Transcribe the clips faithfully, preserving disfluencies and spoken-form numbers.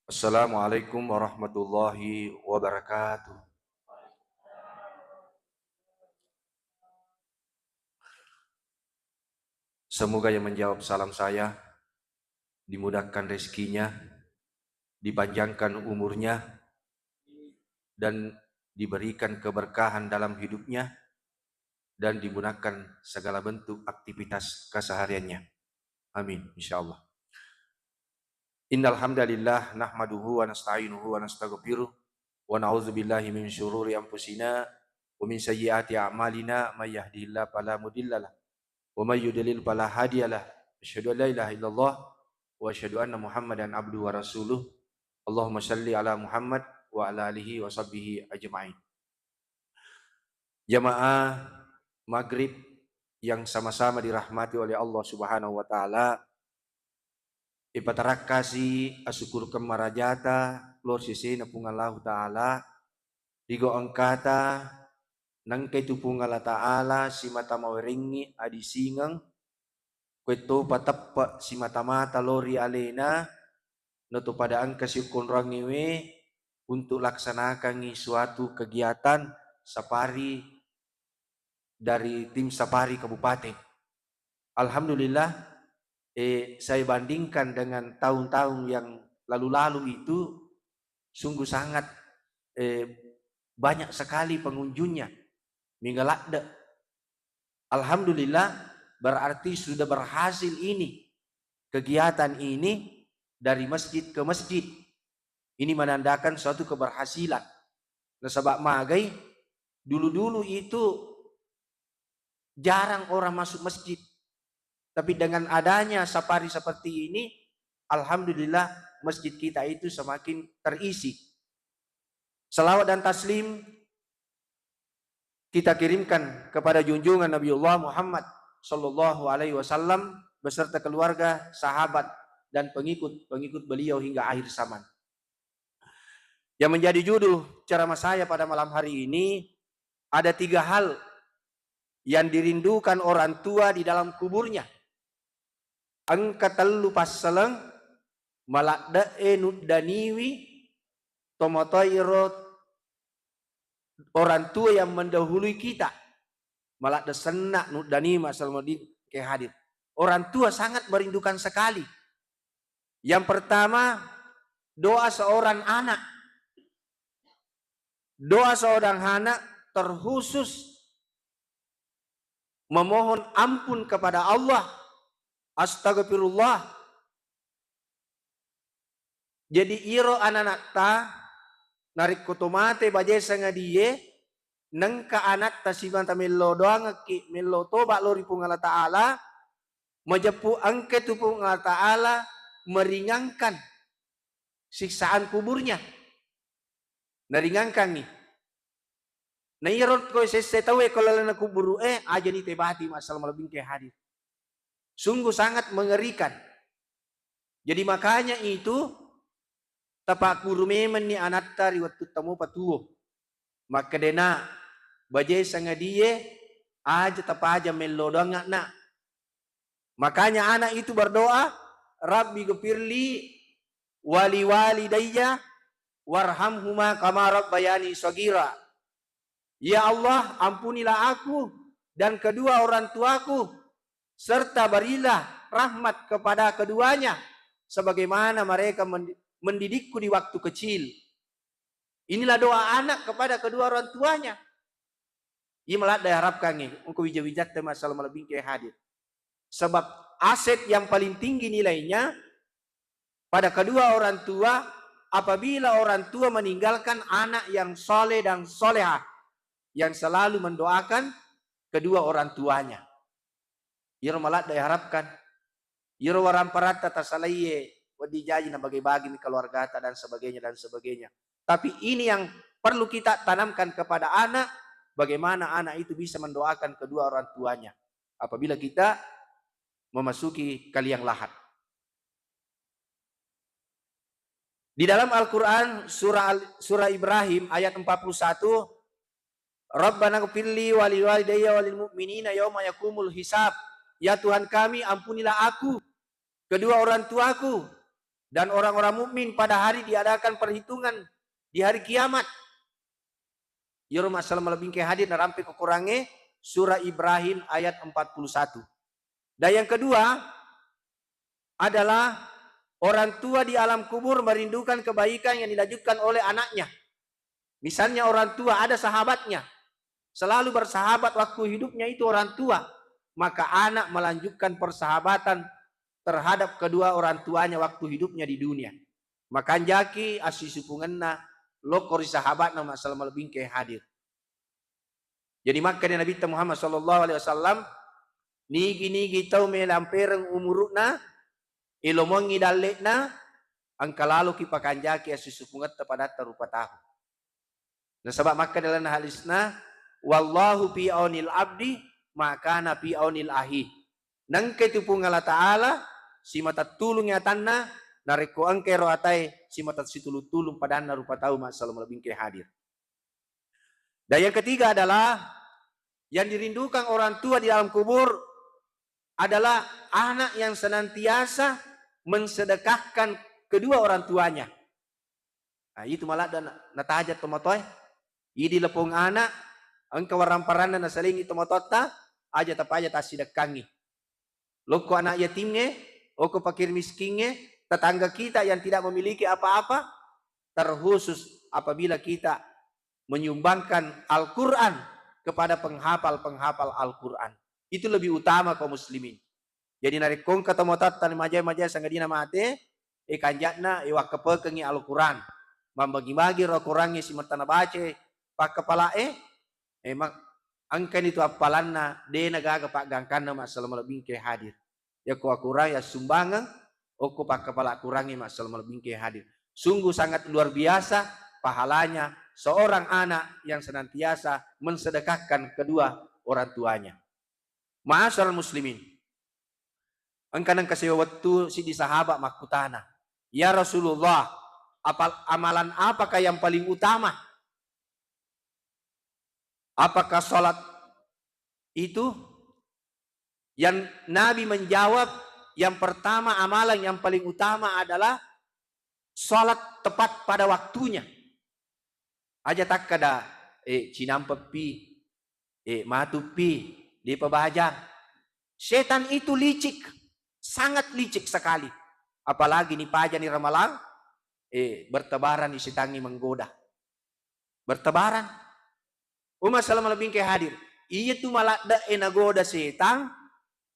Assalamualaikum warahmatullahi wabarakatuh. Semoga yang menjawab salam saya dimudahkan rezekinya, dipanjangkan umurnya, dan diberikan keberkahan dalam hidupnya, dan dimudahkan segala bentuk aktivitas kesehariannya. Amin, insyaallah. Innal hamdalillah nahmaduhu wa nasta'inuhu wa nastaghfiruh wa na'udzu billahi min syururi anfusina wa min sayyiati a'malina, may yahdihillahu fala mudhillalah wa may yudlil fala hadiyalah. Asyhadu an la ilaha illallah wa asyhadu anna Muhammadan abduhu wa rasuluh. Allahumma shalli ala Muhammad wa ala alihi wa sahbihi ajma'in. Jamaah maghrib yang sama-sama dirahmati oleh Allah Subhanahu wa Ta'ala, ipatarakkasi asukkurukeng marajata lao ri sesena Puang Allahu Ta'ala, rigo engkata nengkai tu Puang Allah Ta'ala simata mawerengngi adisingeng, kuetto pateppe simata-mata lao ri alena, nato pada engka siukkonroangngewe untuk laksanakangngi suatu kegiatan safari dari tim safari kabupaten. Alhamdulillah, eh, saya bandingkan dengan tahun-tahun yang lalu-lalu itu, sungguh sangat, eh, banyak sekali pengunjungnya. Mingga ladde. Alhamdulillah, berarti sudah berhasil ini, kegiatan ini dari masjid ke masjid. Ini menandakan suatu keberhasilan. Nasaba magai, dulu-dulu itu jarang orang masuk masjid. Tapi dengan adanya safari seperti ini, alhamdulillah, masjid kita itu semakin terisi. Salawat dan taslim kita kirimkan kepada junjungan Nabiullah Muhammad sallallahu alaihi wasallam beserta keluarga, sahabat, dan pengikut-pengikut beliau hingga akhir zaman. Yang menjadi judul ceramah saya pada malam hari ini, ada tiga hal yang dirindukan orang tua di dalam kuburnya. Engka tellu passaleng maladde'e nuddaniwi tomatoiro orang tua yang mendahului kita. Maladde senna nuddani, masalah ke hadir. Orang tua sangat merindukan sekali. Yang pertama, doa seorang anak. Doa seorang anak terkhusus memohon ampun kepada Allah, astagfirullah. Jadi iro ananatta narekko to mate bajae sangadie, nengka anatta simata mello doangekki, mello toba lao ri Puang Allah Ta'ala, majeppu engka tu Puang Allah Ta'ala meringankan siksaan kuburnya. Naringangkangngi. Na iyaro ko sesse tauwe ko lalenna kuburu'e, ajani tebati masalah malebbi engka hadir. Sungguh sangat mengerikan. Jadi makanya itu tapakkuru memenni anatta ri wettu tamopa tuo. Makkedena bajae sangadie aja tapaja mello doang nak. Makanya anak itu berdoa, "Rabbi gfirli wali walidayya warhamhuma kama rabbayani shaghira." Ya Allah, ampunilah aku dan kedua orang tuaku, serta berilah rahmat kepada keduanya, sebagaimana mereka mendi-, mendidikku di waktu kecil. Inilah doa anak kepada kedua orang tuanya. Iya maladde harapkangngi, engko wija-wijatta masalah malebbi engka hadir. Sebab aset yang paling tinggi nilainya pada kedua orang tua, apabila orang tua meninggalkan anak yang soleh dan solehah, yang selalu mendoakan kedua orang tuanya. Iyaro maladde diharapkan. Iyaro waramparatta tasalaie, wedding jaji nabage-bagemi keluargata dan sebagainya, dan sebagainya. Tapi ini yang perlu kita tanamkan kepada anak, bagaimana anak itu bisa mendoakan kedua orang tuanya apabila kita memasuki ke liang lahat. Di dalam Al-Quran, surah Al-, surah Ibrahim ayat empat puluh satu, "Rabbana gfirli wali walidayya walil mu'minina yauma yakumul hisab." Ya Tuhan kami, ampunilah aku, kedua orang tuaku, Dan orang-orang mukmin pada hari diadakan perhitungan di hari kiamat. Iyaro masalah malebbingke hadir narampe ko Qurangnge, surah Ibrahim ayat empat puluh satu. Dan yang kedua adalah orang tua di alam kubur merindukan kebaikan yang dilanjutkan oleh anaknya. Misalnya orang tua ada sahabatnya, selalu bersahabat waktu hidupnya itu orang tua, maka anak melanjutkan persahabatan terhadap kedua orang tuanya waktu hidupnya di dunia. Makanjaki assisupungenna lokko ri sahabatna masalah malebbingke hadir. Jadi makkeda Nabitta Muhammad sallallahu alaihi wasallam, nigi-nigi tau melampereng umuru'na, ilomongi dalle'na, engka laloki pakanjaki assisupungetta padatta rupa tahu. Nasaba makkeda lalenna hadisna, "Wallahu fi aunil abdi ma kana fi aunil ahi." Nengka itu Puang Allah Ta'ala simata tulungi atanna, narekko engka ero atae simata situlung-tulung padanna rupa tau masalah malebbingke hadir. Dan yang ketiga adalah yang dirindukan orang tua di dalam kubur adalah anak yang senantiasa mensedekahkan kedua orang tuanya. Nah, itu maladde na-, natajeng tomatoae. Idi lepong anak, engka warang-paranna nasalengi tomatoatta, aja tapaja tassidekkangi. Lokko anak yatimnge, okko fakir miskingnge, tetangga kita yang tidak memiliki apa-apa, terkhusus apabila kita menyumbangkan Al-Quran kepada penghafal-penghafal Al-Quran. Itu lebih utama kaum muslimin. Jadi narekko engka tomatoatta maja-maja sangadina mate, e kanja'na, e wakkepekengngi Al-Quran. Mambagi-bagi ro Qurangnge simetta nabaca pakkepala'e, e, mak-, engkani tu appalanna, de nagaga paggangkanna masalah malebbingke hadir. Yakko Al-Quran yassumbangeng, okko pakkepala Qurangnge masalah malebbingke hadir. Sungguh sangat luar biasa pahalanya seorang anak yang senantiasa mensedekahkan kedua orang tuanya. Ma'asyiral muslimin, engka nengka sewa wettu siddi sahabat makkutana, "Ya Rasulullah, apal-, amalan apakah yang paling utama? Apakah salat itu?" Yang Nabi menjawab, "Yang pertama, amalan yang paling utama adalah salat tepat pada waktunya." Aja takkada, "Eh, cinampeppi, eh, matuppi, depa bajang." Setan itu licik, sangat licik sekali. Apalagi ni pajani Ramalang, eh, bertebaran ni setangnge menggoda. Bertebaran. Uma salama lebih engke hadir. Iya tu maladde e nagoda setang,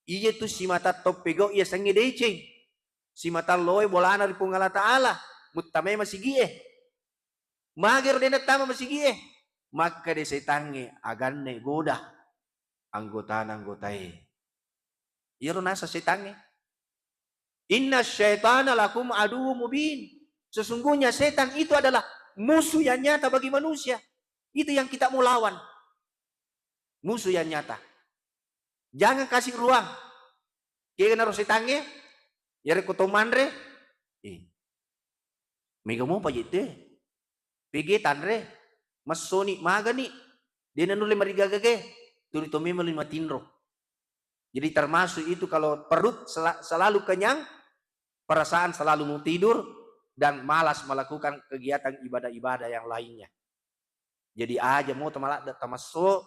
iya tu simata toppego iya sengnge deceng. Simata loe bolana ri Puang Allah Ta'ala, muttamai masigie. Magero de nattama masigie. Makkeda setangnge, "Aganne goda anggotana anggotae." Iyaro nasa setangnge. "Inna syaitana lakum aduwwum mubin." Sesungguhnya setan itu adalah musuh yang nyata bagi manusia. Itu yang kita mau lawan. Musuh yang nyata. Jangan kasih ruang. Kega naro setangnge, yarekko to manre, eh, mega mopa jette. Pege tanre, massoni magani, de nanulle marigaga-gaga, tuli to memang lima tinro. Jadi termasuk itu kalau perut sela-, selalu kenyang, perasaan selalu mau tidur, dan malas melakukan kegiatan ibadah-ibadah yang lainnya. Jadi aja mo tamaladde tamasso,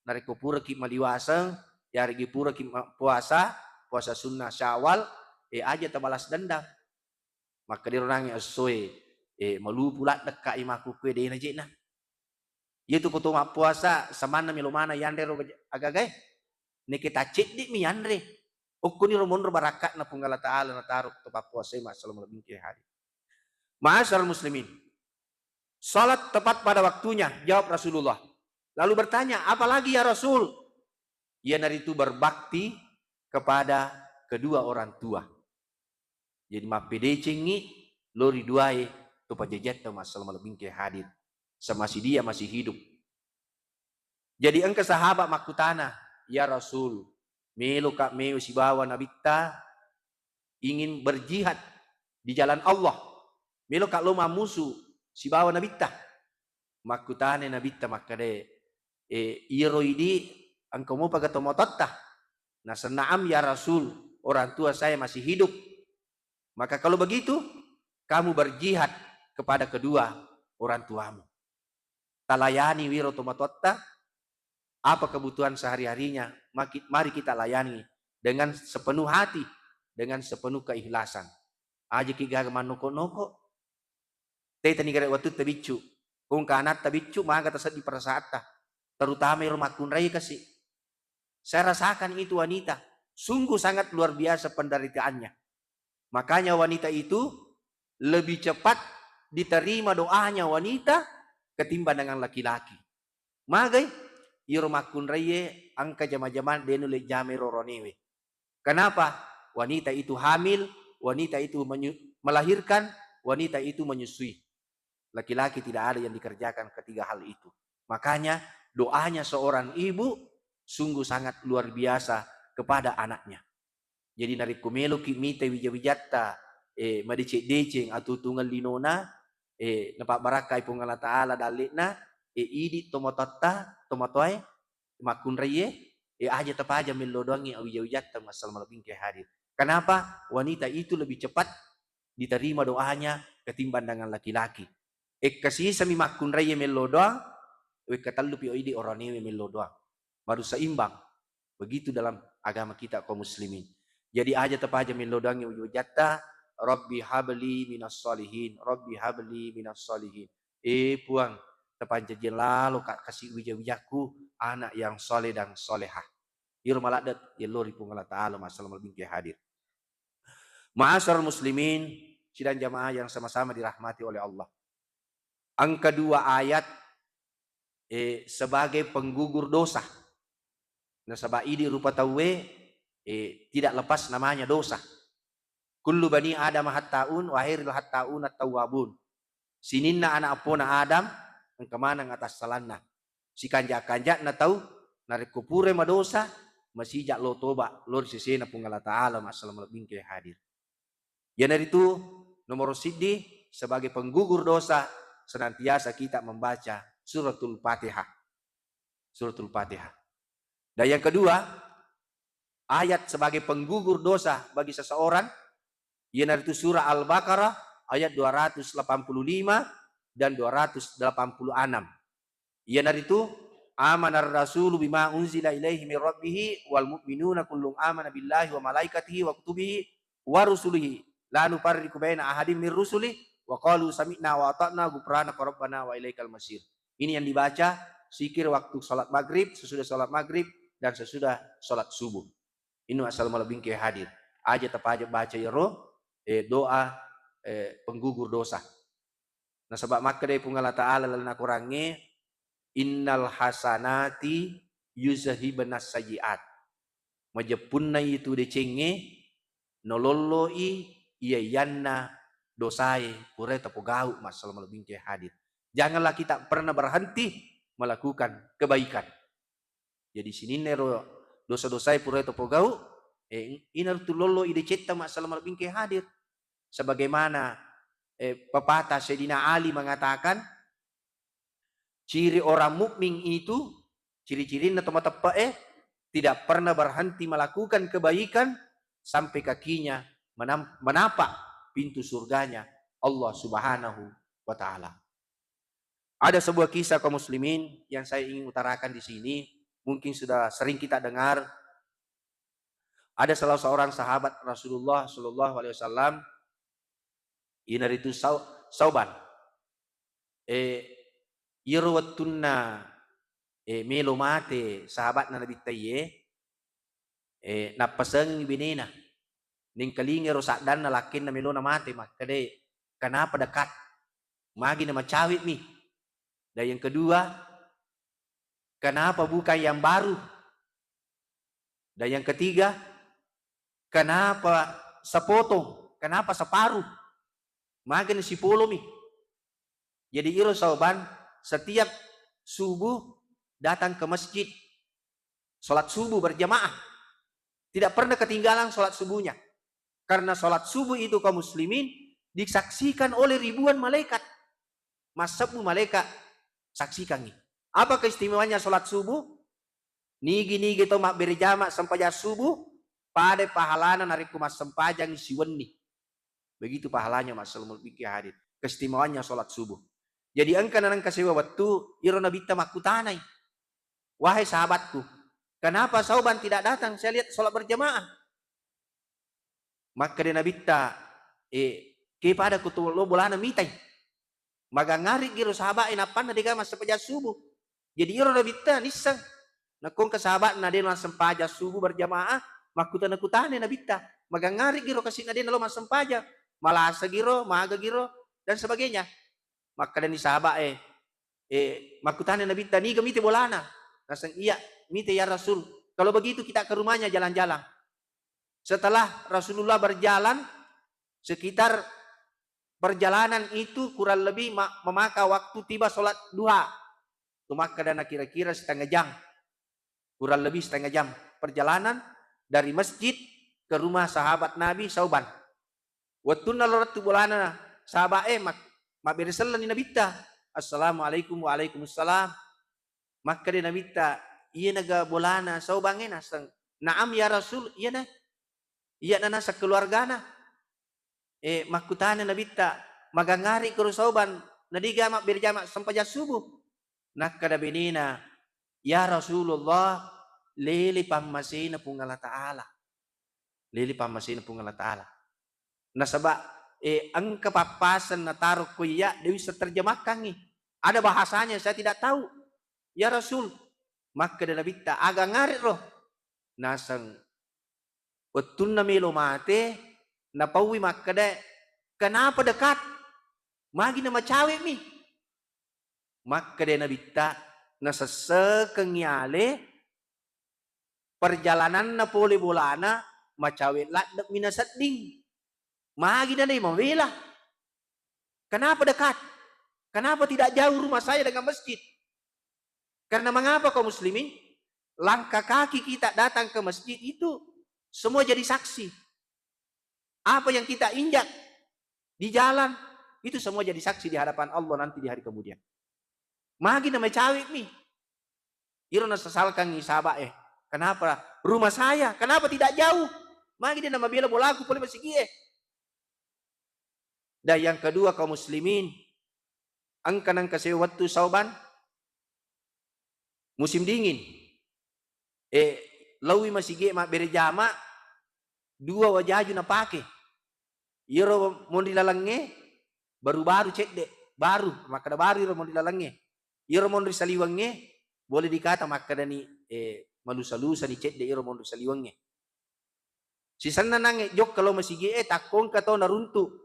narekko puraki maliwaseng, yaregi puraki ma-, puasa, puasa sunnah Syawal, eh, aja tabalas dendam. Makkediro nangi essoe, eh, malupu laddekka i makkukkue de naje'na. Iyatu ko to mappuasa, samanna melo maneng yanre ro aga-, agagae. Neke tacceddi mi yanre. Okkoniro monro barakka'na Puang Allah Ta'ala nataro to pappuasai massalo malebbi engke hadir. Ma'asyiral muslimin, salat tepat pada waktunya, jawab Rasulullah. Lalu bertanya, "Apalagi ya Rasul?" Iyanaritu berbakti kepada kedua orang tua. Jadi mappedecengngi lo ri duae to pajajiatta massalo malebbi engke hadir. Semasi dia masih hidup. Jadi engka sahabat makkutana, "Ya Rasul, meloka meo sibawa nabitta ingin berjihad di jalan Allah. Meloka lo mammusu sibawa nabitta." Makkutana nabitta makkeda, "Eh, iyaro idi engka mopa ga tomatoatta?" Nasa, "Na'am ya Rasul, orang tua saya masih hidup." Maka kalau begitu, kamu berjihad kepada kedua orang tuamu. Talayani wiro tomatoatta, apa kebutuhan sehari-harinya, maki-, mari kita layani dengan sepenuh hati, dengan sepenuh keikhlasan. Aja ki gaga mannoko-noko. Tetani gare wettu tabiccu. Kongka anatta biccu, maga taseddi perasaanta. Terutama iro makkunrai kasi. Saya rasakan itu wanita. Sungguh sangat luar biasa penderitaannya. Makanya wanita itu lebih cepat diterima doanya wanita ketimbang dengan laki-laki. Magai? Iro makkunraie engka jama-jamang de nulle jamai ro oroanewe. Kenapa? Wanita itu hamil, wanita itu menyu-, melahirkan, wanita itu menyusui. Laki-laki tidak ada yang dikerjakan ketiga hal itu. Makanya doanya seorang ibu sungguh sangat luar biasa kepada anaknya. Jadi narekko meloki mita wija-wijatta, eh, madeceng-deceng atuo-tuongeng linona, eh, napabbarakkai Puang Allah Ta'ala dalle'na, eh, idi tomatoatta, tomatoae, makkunraie, eh, aja tapaja mello doangngi wija-wijatta, massala malebbingke hadir. Kenapa? Wanita itu lebih cepat diterima doanya ketimbang dengan laki-laki. Ekka sisami makkunraie mello doang, wekka tellupi idi oroanewe mello doang. Baru seimbang. Begitu dalam agama kita kaum muslimin. Jadi aja tapaja mello doangngi wija-wijatta, Rabbi habli minas sholihin, Rabbi habli minas sholihin. Eh Puang, tapancaji lalo ka kasi wija-wijakku anak yang soleh dan solehah. Iro maladde yellori Puang Allah Ta'ala, massala malebbingke hadir. Ma'asyiral muslimin, sidang jamaah yang sama-sama dirahmati oleh Allah. Engka dua ayat, eh, sebagai penggugur dosa. Nasaba idi rupa tauwe, eh, tidak lepas namanya dosa. Kullu bani Adam hatta'un wa khairul hatta'un at-tawwabun. Sininna anak appona Adam engka maneng atassalanna. Sikanja-kanja'na tau narekko purai madosa, masija lo toba lo ri sesena Puang Allah Ta'ala, massala malebbingke hadir. Iyanaritu nomor siddi, sebagai penggugur dosa, senantiasa kita membaca Suratul Fatihah. Suratul Fatihah. Dan yang kedua, ayat sebagai penggugur dosa bagi seseorang, iyanaritu surah Al-Baqarah ayat dua ratus delapan puluh lima dan dua ratus delapan puluh enam. Iyanaritu, "Amanar rasulu bima unzila ilaihi mir rabbihi wal mu'minuna kullun amana billahi wa malaikatihi wa kutubihi wa rusulihi la nufarriqu baina ahadim mir rusuli wa qalu sami'na wa ata'na ghufranaka rabbana wa ilaikal masir." Ini yang dibaca zikir waktu salat maghrib, sesudah salat maghrib, dan sesudah salat subuh. Ini massala malebbingke hadir. Aja tapaja baca iyaro, eh, doa, eh, penggugur dosa. Nasaba makkedai Puang Allah Ta'ala lalenna Korangnge, "Innal hasanati yuzhibnas sayyi'at." Majeppunna itu decengnge, nololloi iya-iyanna dosae purae tapogau, massala malebbingke hadir. Janganlah kita pernah berhenti melakukan kebaikan. Jadi sininna ero dosa-dosae purae tapogau, eh, inaritu lollo i decetta, massala malebbingke hadir. Sebagaimana, eh, pepatah Sayyidina Ali mengatakan, ciri orang mukmin itu, ciri-cirinna to mateppe'e, tidak pernah berhenti melakukan kebaikan sampai kakinya menam-, menapak pintu surganya Allah Subhanahu wa Ta'ala. Ada sebuah kisah kaum muslimin yang saya ingin utarakan di sini. Mungkin sudah sering kita dengar. Ada salah seorang sahabat Rasulullah Shallallahu Alaihi Wasallam, inaritu Sau-, Sauban. Eh, iyaro wettunna, eh, melo mate sahabatna Nabitta iye, eh, nappasengi benena. Nengkalinga ero saddanna lakkenna melona mate, makkedae, "Kenapa dekat? Magi na macawe'mi?" Dan yang kedua, "Kenapa bukan yang baru?" Dan yang ketiga, "Kenapa sepotong? Kenapa separuh? Magi na sipolomi?" Jadi iro Sauban setiap subuh datang ke masjid, sholat subuh berjamaah. Tidak pernah ketinggalan sholat subuhnya. Karena sholat subuh itu kaum muslimin disaksikan oleh ribuan malaikat. Massebbu malaikat saksikangi. Apa keistimewaannya sholat subuh? Nigi-nigi tau mabbere jama sempajang subuh, pada pahalana narekko massempajangi siwenni. Begitu pahalanya, ma'asyiral mu'minin yang hadir. Keistimewaannya sholat subuh. Jadi engka na nengka sewa wettu, iro Nabitta makkutanai, "Wahai sahabatku, kenapa Sauban tidak datang? Saya lihat sholat berjamaah." Makkeda Nabitta, "Eh, ke pada ku tu lo bolana mitai. Magang ngarigiro sahabat e nappanna dega massempajang subuh." Jadi iro Nabitta nisseng. Nakko engka sahabatna de nassempajang subuh berjamaah, makkutana-kutana Nabitta, "Magang ngarigiro kasi'na de nalo massempajang? Malasagiro, magagiro, dan sebagainya." Makkedani sahabat e, eh, makkutana Nabitta, "Niga mite bolana?" Naseng, "Iya, mite ya Rasul." "Kalau begitu kita ke rumahnya jalan-jalan." Setelah Rasulullah berjalan, sekitar perjalanan itu kurang lebih ma-, memakan waktu tiba sholat duha. Tu makkedana kira-kira setengah jam. Kurang lebih setengah jam perjalanan dari masjid ke rumah sahabat Nabi Sauban. Wettunna lo lettu bolana sahabat e, mak-, mabbere sellani Nabitta. "Assalamualaikum." "Waalaikumsalam." Makkeda Nabitta, "Iyanaga bolana Sauban e?" Naseng, "Naam ya Rasul, iyana. Iyana naseng keluargana." Eh, makkutana Nabitta, "Magang ngarigiro Sauban, na dega mabbere jama sempajang subuh?" Nakkeda benena, "Ya Rasulullah, lele pammasena Puang Allah Ta'ala. Lele pammasena Puang Allah Ta'ala." Nasaba, eh, engka pappaseng nataro ko iya, de wisseng terjemahkangngi. Ada bahasanya saya tidak tahu. "Ya Rasul," makkeda Nabitta, "aga ngarigiro?" Naseng, wettunna melo mate, napaui makkeda, "Kenapa dekat? Magi na macawe'mi?" Makkeda Nabitta, nasessekengngi ale, perjalananna pole bolana macawe' ladde'mi nasedding. Magi na de mabela? Kenapa dekat? Kenapa tidak jauh rumah saya dengan masjid? Karena mengapa, kaum muslimin? Langkah kaki kita datang ke masjid itu semua jadi saksi. Apa yang kita injak di jalan, itu semua jadi saksi di hadapan Allah nanti di hari kemudian. Magi na macawe'mi? Iro nasesalkangngi sahabat e, "Kenapa rumah saya? Kenapa tidak jauh? Magi de na mabela bolaku pole masigie?" Dan yang kedua, kaum muslimin, engka nengka sewa wettu Sauban, musim dingin. Eh, laowi masigie mabbere jama, dua wajaju napake. Iyaro monri lalengnge baru-baru cedde, baru, makkeda baru iyaro monri lalengnge. Iyaro monri saliwengnge boleh dikata makkedani, eh, malusa-lusani cedde iyaro monri saliwengnge. Sisenna nangnge jokka lao masigie, takkongka to naruntu.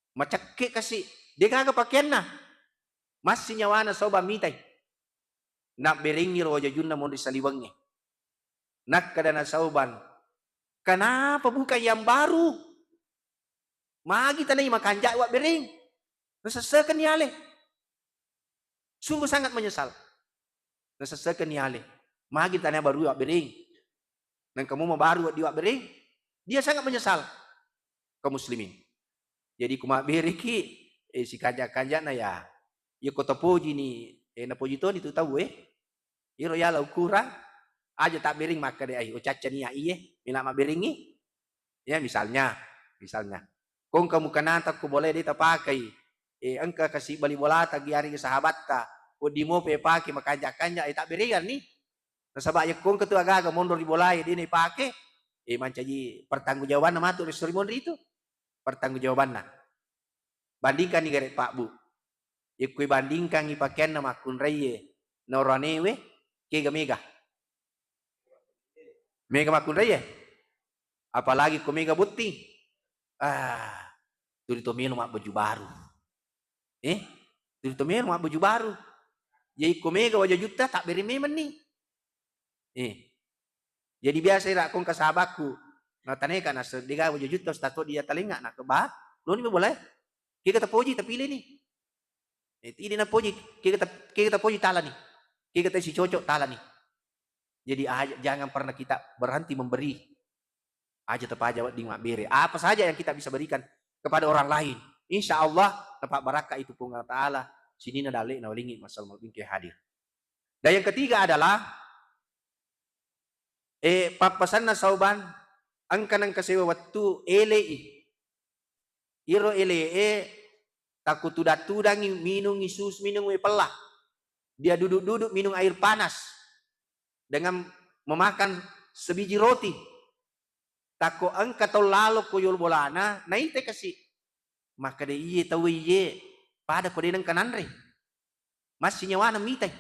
Macekke kasi, degaga pakeanna. Massi nyawana Sauban mitai. Nabberengngi ro wajajunna monri saliwengnge. Nakkedana Sauban, "Kenapa bukan yang baru? Magi tanai makanja wabbereng?" Nasessekenni ale. Sungguh sangat menyesal. Nasessekenni ale. Magi tanai baru wabbereng? Nengka muma baru wedding wabbereng? Dia sangat menyesal. Kaum muslimin. Jadi ku mabbereki, eh, sikanja-kanjana ya. Iya ko tapojini, eh, napoji toni tu tau, eh. Iro yala ukurang, aja tabbereng makkeda, "Ai, ucacca nia iye, mela mabberengngi." Ya, misalnya, misalnya. Kongka mukanata ko bolae de tapakai, eh, engka kasi bali bolata giari sahabatta, wedding mopa pake makanja-kanja, eh, tabberenganni. Nasaba yakko engka tu agaga monro ri bolae de naipake, eh, mancaji pertanggungjawabanna matu ri esso ri monri itu. Pertanggungjawabanna. Bandingkanni gare Pak Bu. Yakko ibandingkangngi pakeanna makkunraie na oranewe, kega mega? Mega makkunraie? Apalagi ko mega botting. Ah, tuli to melo mabbaju baru. Eh, tuli to melo mabbaju baru. Jadi ko mega wajajutta, tabbereng memenni. Eh. Jadi biasa ira kongka sahabakku, nataneka nasedde ga wajajutta Ustaz to dia talenga, nakeba, loni me bolae. Kega tapoji, tapileni. Eh, tidak napoji, kega ta-, kega tapoji talani. Kega ta sicocok talani. Jadi, ah, jangan pernah kita berhenti memberi. Aja tapaja wedding mabbere. Apa saja yang kita bisa berikan kepada orang lain, insya Allah napabbarakka itu Puang Allah Ta'ala, sininna dalle'na walingngi massal malebbi engkae hadir. Dan yang ketiga adalah, eh, pappasanna Sauban, engka nengka sewa wettu ele'i. Iro ele'e takko tudang-tudangi minungi susu, minungi pella. Dia duduk-duduk minum air panas dengan memakan sebiji roti. Takko engka tau lalo ko yolo bolana, naita kasi. Makkeda iye tau iye, pada ko de nengka nanre. Massi nyawana mitai.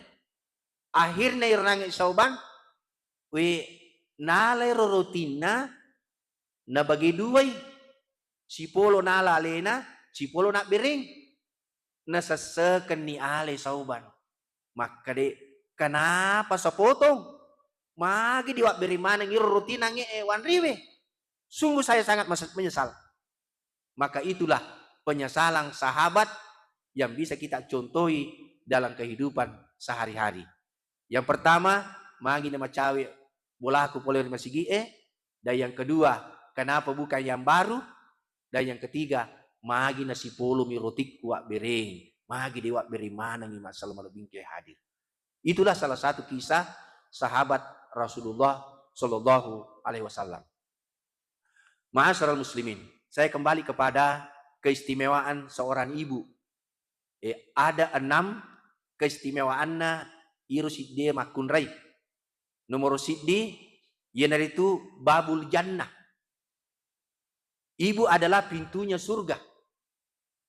Akhirna iro nange Sauban, we nala ero rotinna, nabage duai, sipolo nala alena, sipolo nabbereng. Nasessekenni ale Sauban. Makkede, kenapa sepotong? Magi diwabbereng maneng iro rotinna nge e wanriwe. Sungguh saya sangat mes-, menyesal. Maka itulah penyesalan sahabat yang bisa kita contohi dalam kehidupan sehari-hari. Yang pertama, magi na macawe bolaku pole ri masigi'e, dan yang kedua, kenapa bukan yang baru, dan yang ketiga, magi nasipolomi rotikku wabbereng, magi de wabbereng manengi massala malebbingke hadir. Itulah salah satu kisah sahabat Rasulullah Sallallahu Alaihi Wasallam. Ma'asyiral muslimin, saya kembali kepada keistimewaan seorang ibu. Eh, ada enam keistimewaanna iro siddi makkunrai. Nomor siddi, iyanaritu babul jannah. Ibu adalah pintunya surga.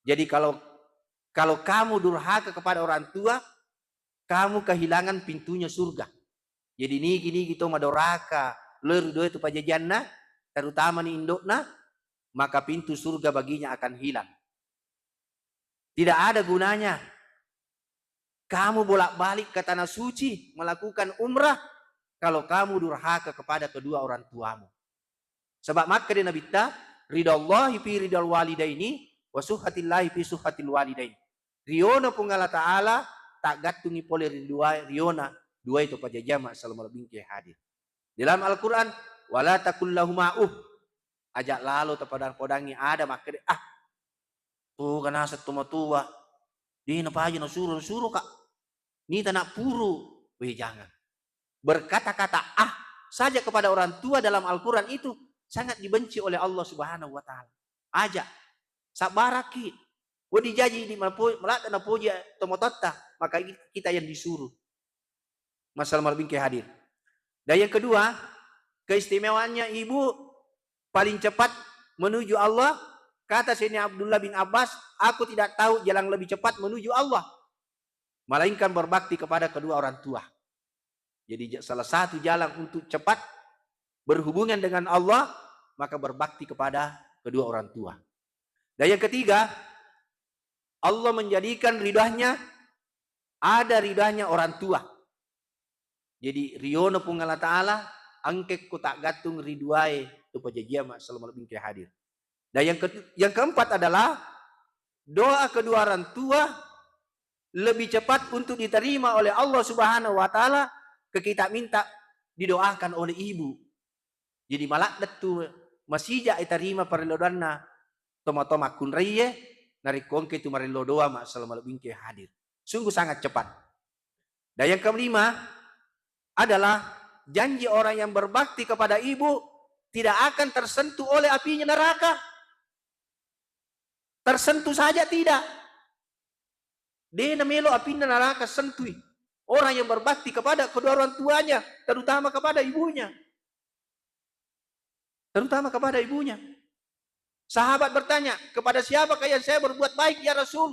Jadi kalau, kalau kamu durhaka kepada orang tua, kamu kehilangan pintunya surga. Jadi nigi-nigi to madoraka, lori doe tu pajajianna, terutama ni indokna, maka pintu surga baginya akan hilang. Tidak ada gunanya kamu bolak-balik ke tanah suci melakukan umrah kalau kamu durhaka kepada kedua orang tuamu. Sebab makkeda Nabitta, "Ridallahi fi ridal walidaini, wa suhatillahi fi suhatil walidain." Riona Puang Allah Ta'ala taggattungi pole ri dua, riona duai to pajajiang massala malebbingke hadir. Di dalam Al-Quran, "Wala takul lahuma uff." Aja lalo tapadang-padangi ada makkeda, "Ah, toga naseng tomatoa, de napaja nasuro, nasuro ka. Nita nak puru." Weh, jangan. Berkata-kata "ah" saja kepada orang tua dalam Al-Quran itu sangat dibenci oleh Allah Subhanahu wa Ta'ala. Aja. Sabbaraki. Wedding jaji di mapo-, maladde napoji tomatoatta, maka kita yang disuruh. Massala malebbingke hadir. Dan yang kedua, keistimewaannya ibu paling cepat menuju Allah. Kata Sayyidina Abdullah bin Abbas, "Aku tidak tahu jalan lebih cepat menuju Allah, melainkan berbakti kepada kedua orang tua." Jadi, ja-, salah satu jalan untuk cepat berhubungan dengan Allah, maka berbakti kepada kedua orang tua. Dan yang ketiga, Allah menjadikan ridahnya, ada ridahnya orang tua. Jadi, riona Puang Allah Ta'ala, engkekko taggattung ri duae tu pajajiang massala malebbingke hadir. Dan yang ke-, yang keempat adalah doa kedua orang tua lebih cepat untuk diterima oleh Allah Subhanahu wa Ta'ala ke kita minta didoakan oleh ibu. Jadi, maladde tu masija itarima parello doanna tomatoa makkunraie, narekko engka tu marello doa massala malebbingke hadir. Sungguh sangat cepat. Dan yang kelima adalah janji orang yang berbakti kepada ibu tidak akan tersentuh oleh apinya neraka. Tersentuh saja tidak. De namelo apinna neraka sentui orang yang berbakti kepada kedua orang tuanya, terutama kepada ibunya. Terutama kepada ibunya. Sahabat bertanya, "Kepada siapakah yang saya berbuat baik, ya Rasul?"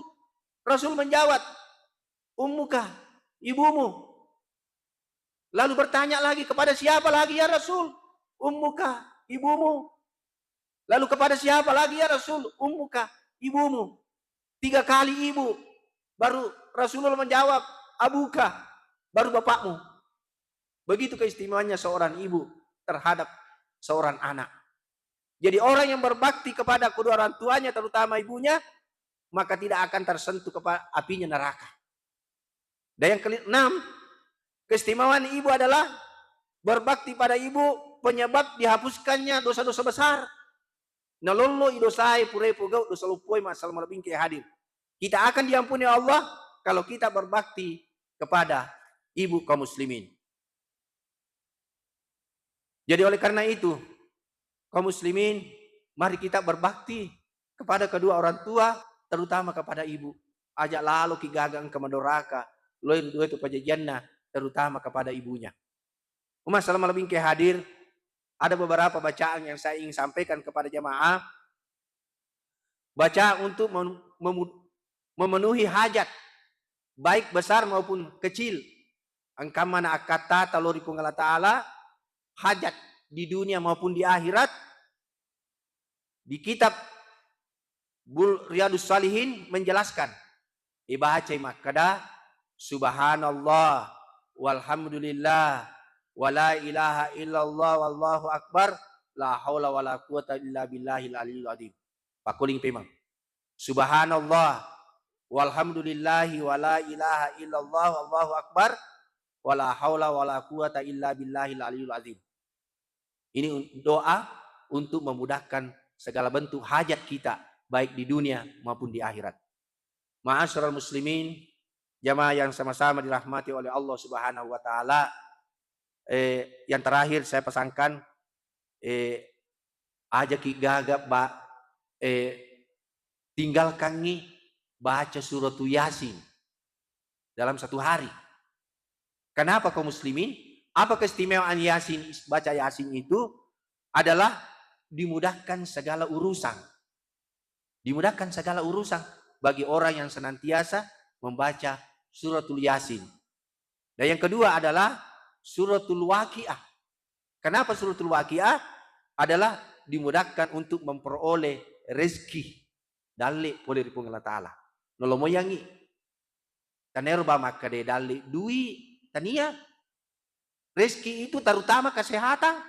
Rasul menjawab, "Ummuka, ibumu." Lalu bertanya lagi, "Kepada siapa lagi, ya Rasul?" "Ummuka, ibumu." Lalu, "Kepada siapa lagi, ya Rasul?" "Ummuka, ibumu." Tiga kali ibu. Baru Rasulullah menjawab, "Abuka." Baru bapakmu. Begitu keistimewaannya seorang ibu terhadap seorang anak. Jadi, orang yang berbakti kepada kedua orang tuanya, terutama ibunya, maka tidak akan tersentuh kepa-, apinya neraka. Dan yang keenam, keistimewaan ibu adalah berbakti pada ibu penyebab dihapuskannya dosa-dosa besar. Nalollo i dosae pura ipogau dosa loppoe massala malebbingke hadir. Kita akan diampuni Allah kalau kita berbakti kepada ibu kaum muslimin. Jadi, oleh karena itu, kaum muslimin, mari kita berbakti kepada kedua orang tua, terutama kepada ibu. Aja laloki gaga engka madoraka, loi ri dua tu pajajianna, terutama kepada ibunya. Umma salama lebih ke hadir, ada beberapa bacaan yang saya ingin sampaikan kepada jamaah. Baca untuk mem-, memu-, memenuhi hajat, baik besar maupun kecil. Engka mana akkattata lao ri Puang Allah Ta'ala, hajat di dunia maupun di akhirat. Di kitab Bul-, Riyadus Salihin menjelaskan, ibacai makkeda, "Subhanallah, walhamdulillah, wala ilaha illallah, wallahu akbar, la haula wala quwata illa billahil aliyil azim." Pakkuling pemeng. "Subhanallah, walhamdulillahi, wala ilaha illallah, wallahu akbar, wala haula wala quwata illa billahil aliyil azim." Ini un-, doa untuk memudahkan segala bentuk hajat kita, baik di dunia maupun di akhirat. Ma'asyiral muslimin, jamaah yang sama-sama dirahmati oleh Allah Subhanahu wa Ta'ala, eh, yang terakhir saya pesankan, eh, ajaki gaga ba-, eh, tinggalkangi baca suratu Yasin dalam satu hari. Kenapa, kaum muslimin? Apa keistimewaan Yasin, baca Yasin itu adalah dimudahkan segala urusan. Dimudahkan segala urusan bagi orang yang senantiasa membaca suratul Yasin. Dan yang kedua adalah suratul Waqiah. Kenapa suratul Waqiah? Adalah dimudahkan untuk memperoleh rezeki dalle pole ri Puang Allah Ta'ala. Nolomoyangi. Tanero ba makkeda dalle dui, tania. Rezeki itu terutama kesehatan.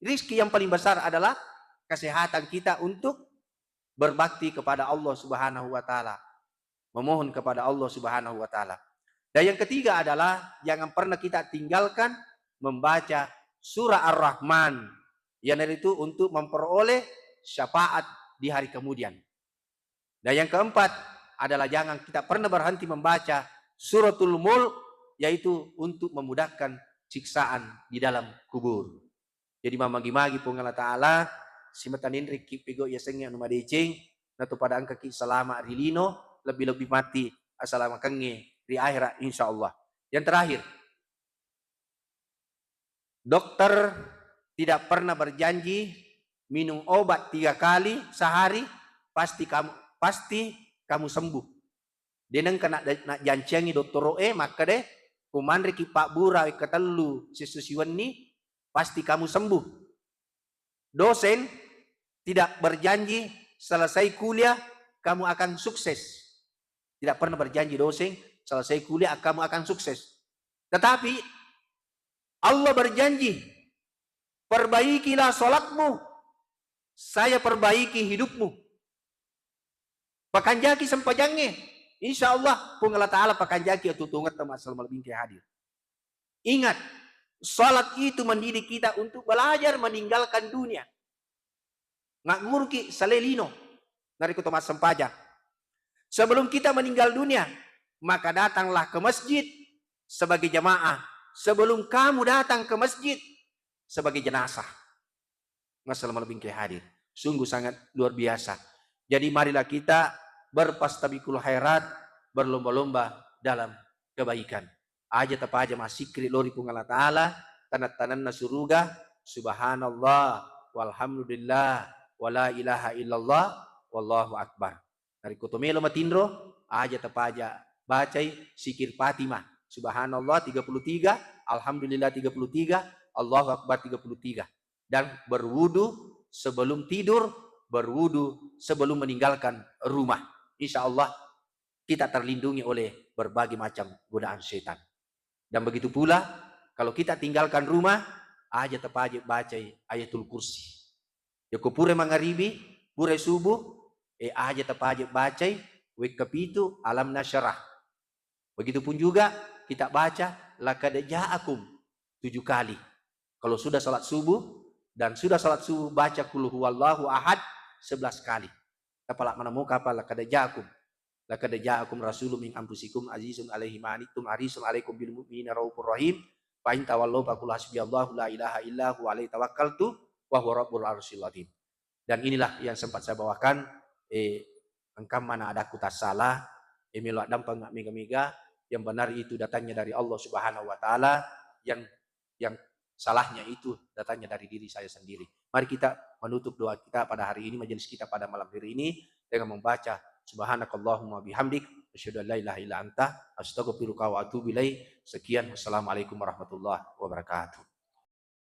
Rezeki yang paling besar adalah kesehatan kita untuk berbakti kepada Allah Subhanahu wa Ta'ala, memohon kepada Allah Subhanahu wa Ta'ala. Dan yang ketiga adalah jangan pernah kita tinggalkan membaca surah Ar-Rahman, yang itu untuk memperoleh syafaat di hari kemudian. Dan yang keempat adalah jangan kita pernah berhenti membaca suratul Mulk, yaitu untuk memudahkan siksaan di dalam kubur. Jadi, mammagi-magi Puang Allah Ta'ala, simata ninrikki pigau yasengnge anu madeceng, natu pada engkaki salama ri lino, lebih-lebih mati asalamakengnge ri akhirat, insya Allah. Yang terakhir, dokter tidak pernah berjanji minum obat tiga kali sehari, pasti kamu, pasti kamu sembuh. De nengka na-, najjanciangi dottoro'e makkeda, "Kumanreki pabbura wekka tellu siesso siwenni, pasti kamu sembuh." Dosen tidak berjanji selesai kuliah kamu akan sukses. Tidak pernah berjanji dosen selesai kuliah kamu akan sukses. Tetapi Allah berjanji, "Perbaikilah sholatmu, saya perbaiki hidupmu." Pakanjaki sempajangnge, insya Allah Puang Allah Ta'ala pakanjaki atuo-tuongetta, massalamu lebih ke hadir. Ingat, sholat itu mendidik kita untuk belajar meninggalkan dunia. Nagguruki salai lino narekko to massempajang. Sebelum kita meninggal dunia, maka datanglah ke masjid sebagai jamaah. Sebelum kamu datang ke masjid sebagai jenazah. Masalah malebbi engka hadir. Sungguh sangat luar biasa. Jadi marilah kita berfastabiqul khairat, berlomba-lomba dalam kebaikan. Aja tapaja massikkiri lao ri Puang Allah Ta'ala, taneng-tanenna suruga, subhanallah, walhamdulillah, wala ilaha illallah, wallahu akbar. Narekko to melo matinro, aja tapaja bacai sikir Fatimah, subhanallah tiga puluh tiga, alhamdulillah tiga puluh tiga, Allahu akbar tiga puluh tiga. Dan berwudu sebelum tidur, berwudu sebelum meninggalkan rumah. Insya Allah kita terlindungi oleh berbagai macam godaan setan. Dan begitu pula, kalau kita tinggalkan rumah, aja tapaja bacai Ayatul Kursi. Yako pura mangaribi, pura subuh, eh, aja tapaja bacai wekka pitu Alam Nasyrah. Begitupun juga kita baca Laqad Ja'akum tujuh kali. Kalau sudah salat subuh, dan sudah salat subuh, baca Qul Huwallahu Ahad sebelas kali. Tapala mana muka apa Laqad Ja'akum. Laqad ja'akum rasulun min anfusikum azizun alaihi ma anittum harisun alaikum bil mu'minina raufur rahim. Fa in tawallau faqul hasbiyallahu la ilaha illa huwa alaihi tawakkaltu wa huwa rabbul arsyil azim. Dan inilah yang sempat saya bawakan, eh, engka mana adakku tassala, eh, melo addampeng mega-mega, yang benar itu datangnya dari Allah Subhanahu wa Ta'ala, yang yang salahnya itu datangnya dari diri saya sendiri. Mari kita menutup doa kita pada hari ini, majelis kita pada malam hari ini, dengan membaca, "Subhanakallahumma bihamdik, asyhadu an la ilaha illa anta, astaghfiruka wa atubu ilaik." Sekian, wassalamualaikum warahmatullahi wabarakatuh.